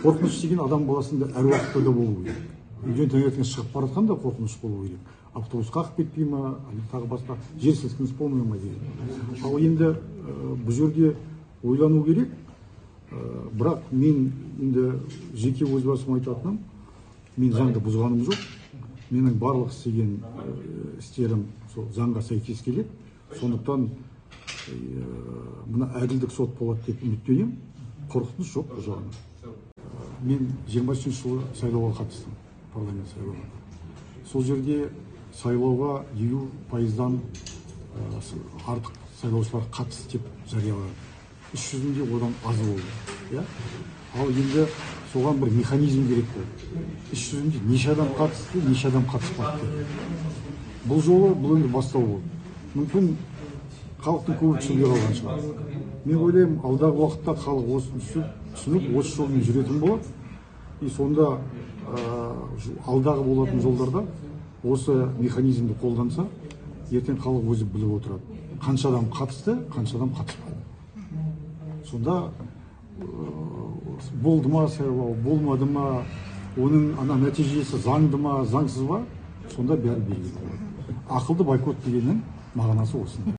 Қорқыныш деген адам баласында әр уақытта да болу керек. Үйден таңертең шығып бара жатқанда қорқыныш болу керек. Автобус қағып кетпей ма, әлде тағы басқа жер сілкініс болмай ма деген. Ал енді бұл жерде ойлану керек. Бірақ мен енді жеке өз басым айтатыным, мен заңды бұзғаным жоқ. Менің барлық істеген істерім сол заңға сәйкес келеді. Сондықтан мына әділдік сот болады деп үміттенемін. Қорқыныш жоқ бұл жағынан. Мен 23 жылы сайлауға қатыстым, парламент сайлауына. Сол жерде сайлауға 50%-дан артық сайлаушылар қатысты деп жариялады. Іс жүзінде одан аз болды. Иә? Ал енді соған бір механизм керек болды. Іс жүзінде неше адам қатысты, неше адам қатыспады деп. Бұл жолы бұл енді бастау болды. Мүмкін халықтың көбі түсінбей қалған шығар. Мен ойлаймын, алдағы уақытта халық осыны түсініп, осы жолмен жүретін болады. И сонда алдағы болатын жолдарда осы механизмді қолданса, ертең халық өзі біліп отырады. Қанша адам қатысты, қанша адам қатыспады. Сонда болды ма сайлау, болмады ма, оның ана нәтижесі заңды ма, заңсыз ба, сонда бәрі белгілі болады. Ақылды бойкот дегеннің мағынасы осында.